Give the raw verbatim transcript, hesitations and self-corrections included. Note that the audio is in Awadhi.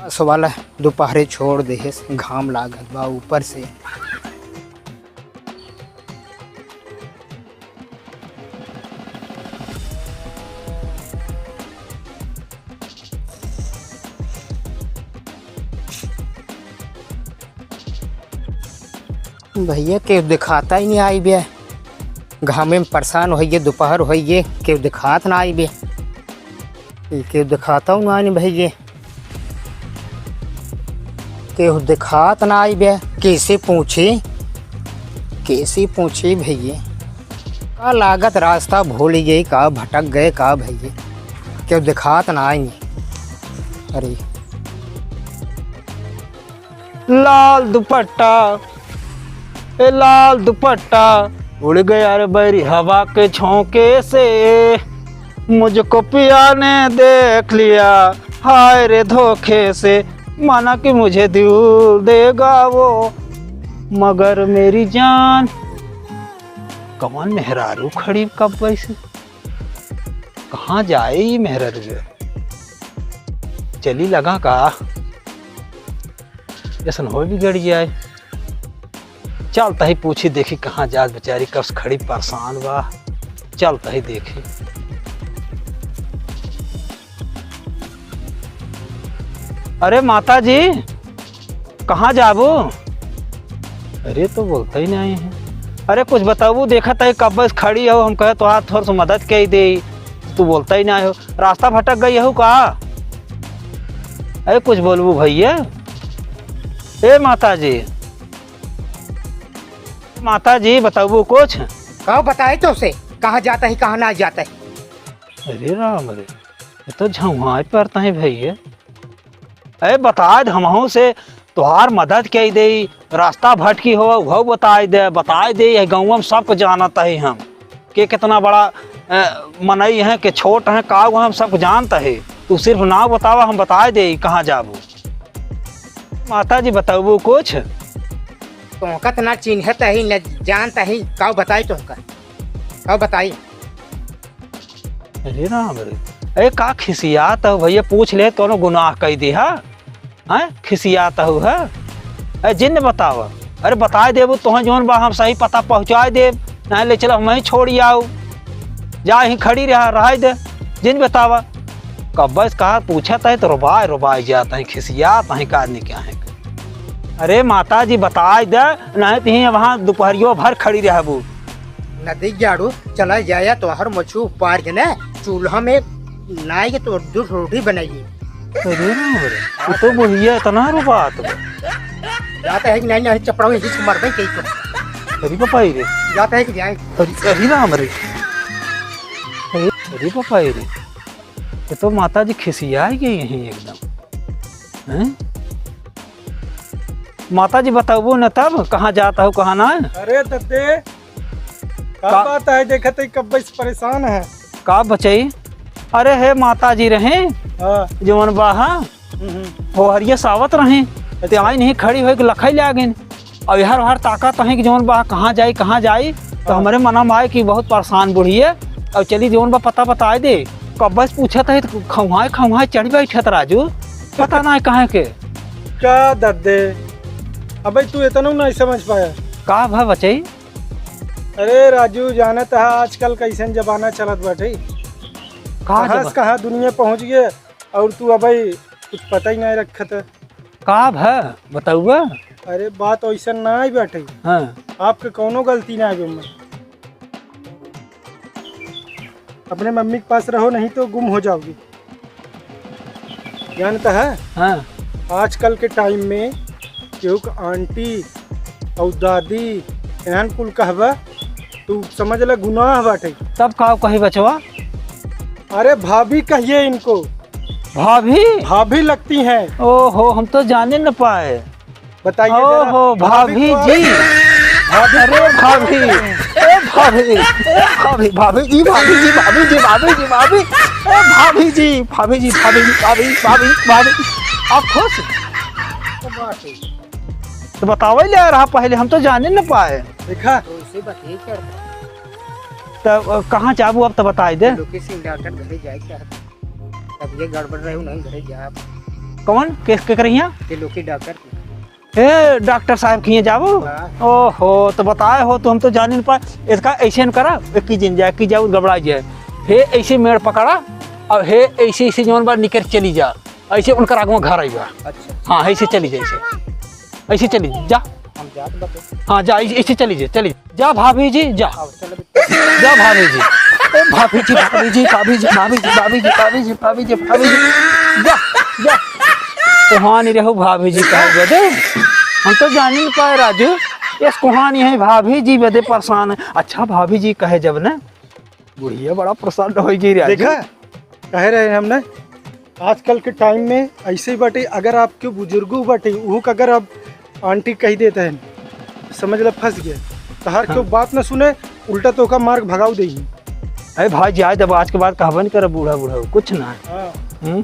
बस वाला दुपहरे छोड़ देहेस, घाम लागत बा ऊपर से। भइया, केहू देखात ही नाहीं आइ बे। घामे में परेसान होइगे, दुपहर होइगे, केहू देखात नाहीं आइ बे। केहू देखात हूँ नाहीं भइया, केहू देखात नाहीं आइ बे। केसे पूछी, केसे पूछी भइया? का लागत रास्ता भूलि गई, का भटक गए का भइया? केहू देखात नाहीं आइ बे। अरे, लाल दुपट्टा, ए लाल दुपट्टा, उड़ गया रे बैरी हवा के झोंके से, मुझको पिया ने देख लिया, हाय रे धोखे से, माना कि मुझे दिल देगा वो, मगर मेरी जान। कवन मेहरारू खड़ी कब वैसे? कहाँ जाए ई मेहरारू? चली लगा का? जैसन हो बिगड़ जाए। चल तही पूछी देखी कहाँ जात बेचारी, कब से खड़ी परेसान बा। चल तही देखी। अरे माता जी, कहाँ जाबू? अरे तो बोलता ही नाहीं है। अरे कुछ बताबू, देखत ही कब्बे से खड़ी हो, हम कहे तोहार थोड़ा सा मदद कइ देई, तू बोलता ही नाहीं हो। रास्ता भटक गई हो का? अरे कुछ बोलबू भइया। ए माता जी, माता जी बताबू कुछ। का बताई तोसे, कहाँ जात ही, कहाँ नाहीं जात ही? अरे राम रे, ये तो झउहाए परत ही भइया। अरे बताइ दे, हमहूँ से तोहार मदद कइ देई, रास्ता भटकी हो, उहउ बताइ दे, बताइ दे, यह गउँवा में सबको जानत ही हम, के कितना बड़ा, अ, मनई है, के छोट है, का हुआ हम सबको जानत ही। तू सिर्फ नाव बतावा, हम बताइ देई कहाँ जाबू। माता जी बताबू कुछ? तोहका त ना चिन्हत ही, न जानत ही, का बताई तोहका, का बताई? अरे राम रे, अरे का खिसियात हो भइया, पूछ ले, कौनो गुनाह कइ दिहा, हैं? खिसियात हो है? अरे जिन बतावा, अरे बताइ देबू तोहे जौन बा हम सही पता पहुँचाइ देब, नाहीं ले चलो हमहीं छोड़ि आउ, जा यहीं खड़ी रहा, रहाइ दे, जिन बतावा। कब्बे से कहा पूछत ही तो रोबाइ रोबाइ जात ही, खिसियात ही का नहीं क्या है। अरे माता जी बताइ दे, नाहीं तो यहीं वहाँ दुपहरियो भर खड़ी रहबू। नदी जाड़ू चला जाया तोहर मछू पार के ना, चूल्हा में नाई के तो दो रोटी बनाइए। अरे रे रे, ये तो बुढ़िया इतना रोबात बा। जाता है कि नाहीं, नाहीं चपड़ा में हिच मर गई कहीं तो। अरे बापा रे। जाता है कि जाए। अरे, अरे राम रे। अरे, अरे बापा रे। ये तो माता जी खिसियाइ गई हैं एकदम। हैं? माता जी बताबू न तब कहाँ जात हो, कहाँ ना? अरे दद्दे, का का? बात है? देखत ही कब्बे से परेसान है। का बचई? अरे हे माता जी रहे, हाँ। जवन बा, हाँ, हम्म, हम्म। होहरिया सावत रहे, ते अच्छा। आई नहीं खड़ी होइके लखई लागिन। अब हर हर ताकत ही कि जवन बा कहाँ जाई, कहाँ जाई, तो हाँ। हमरे मना में आए कि बहुत परेसान बुढ़िया, अब चली जवन बा पता बताइ दे। कब्बे से पूछत ही तो खौहाए खौहाए चढ़ बैठत राजू, पता नाहीं कहाँ के। का दद्दे, अबे तू इतना नहीं समझ पाया। का भा बचई? अरे राजू, जानत ह आजकल कइसन जमाना चलत बाटे। का कहाँ से जमा- कहाँ दुनिया पहुँच गए और तू अबे कुछ पता ही नहीं रखत। का भा बताउआ? अरे बात वैसन नाहीं बाटे। हाँ। आपके कौनो गलती नाहीं बे। अपने मम्मी के पास रहो, नहीं तो गुम हो जाओगी। जानता है? हाँ। आजकल के टाइम में केहू के आंटी और दादी एहन कुल कहबा, तू समझ ले गुनाह बाटे। तब का कही बचवा? अरे भाभी कहिए इनको। भाभी? भाभी लगती हैं। ओहो, हम तो जाने न पाए। बताइए जरा। ओहो, भाभी भाभी को जी। भाभी अरे को भाभी, ए भाभी, ए भाभी, भाभी जी, भाभी जी, भाभी जी, भाभी जी, भाभी, ए भाभी जी, भाभी जी, भाभी जी, भाभी, भाभी, भाभी। आप खुश? तो बतावे ले रहा पहले, हम तो जाने न पाए। देखा? तो इसे बात ये कर। तब, अ, कहाँ जाबू अब तो बताई दे। लोकेशन डॉक्टर घरे जाए के चाहत। तब ये गड़बड़ रहे, उन्हें घरे जाब। कौन? के, के करिया? ये लोकी डॉक्टर की। हे, डॉक्टर साहब किए जाबो? हाँ। ओहो, तो बताए हो तो हम तो जानी न पाए। इसका ऐसे न करा, एक ही दिन जाए, एक ही जाओ, घबरा जाए। हे, ऐसे मेड़ पकड़ा, और हे, ऐसे, ऐसे जौन बा निकर चली जा, ऐसे उनकर आगू में घर आई बा। अच्छा। हाँ, ऐसे चली जा, ऐसे, ऐसे चली जा। हम जात बाटे। हाँ, जा, ऐसे, ऐसे चली जा, चली जा। जा भाभी जी, जा। आओ, चलो। जा भाभी जी। ए, भाभी जी, भाभी जी, भाभी जी, भाभी जी, भाभी जी, भाभी जी, भाभी जी, भाभी जी। जा, जा। कोहानी रहू भाभी जी कहे बदे। हम तो जानी न पाए राजू, इस कोहानी है भाभी जी बदे परेशान है। अच्छा भाभी जी कहे जब न, बुढ़िया बड़ा परेशान होइ गई राजू। देखा, कहे रहे हम न, आजकल के टाइम में ऐसे ही बाटे, अगर आपके बुजुर्गो बाटे, उहू का अगर आप आंटी कह देते हैं, समझ ला फंस गया। तहार हाँ। क्यों बात ना सुने, उल्टा तो का मार के भगाऊ देही। अरे भाई, जाए दबा, आज के बाद कहबे नहीं करे बूढ़ा बूढ़ा, कुछ ना है। हाँ। हम्म?